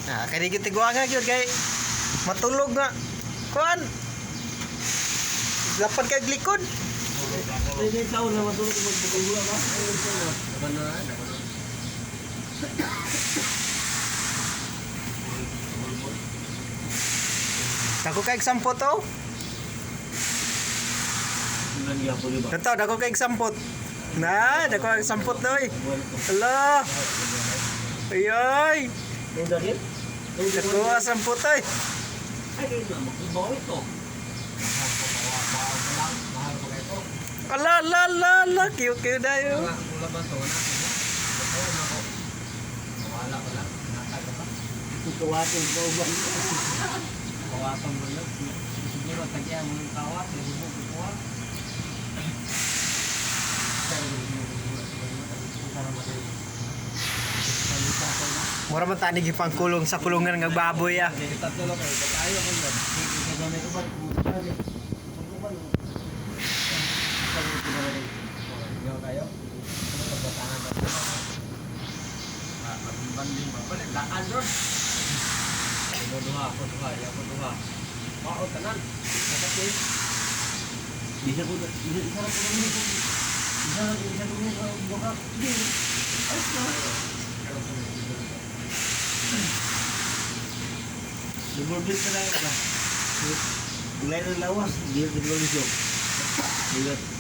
Ah, kay di gyud tiguanga gyud kay matulog nga. Kuan. Lapad kay likod. Hindi tao na matulog magbugol ba? Dako kay sampot oh. Dato, dako kay sampot. Na, dako kay sampot doy. Ala. Ay ay. Dako ang sampot ay. Ala ala ala ala, kiyo kiyo dayo. Kawatin ko ba? Kawasan mo lang. Siguro tagya mo yung kawat, nagbubo ko. Mura man tani gipangkulong sa kulungan nga baboy ah. Tatlo lang kayo. Tayo ako lang. Ikaw kayo? Ano pagbatangan ba? Magbanding ba? Balik, laan doon. Ako duha, ako duha, ako duha. Mao tanan. Sakit. Bisa ko bisa isa lang ko nito. Isa lang isa ko nito buka. Sige. Ayos na. Double blitz na lang ba? Gulay ng lawas, di double blitz. Bigat.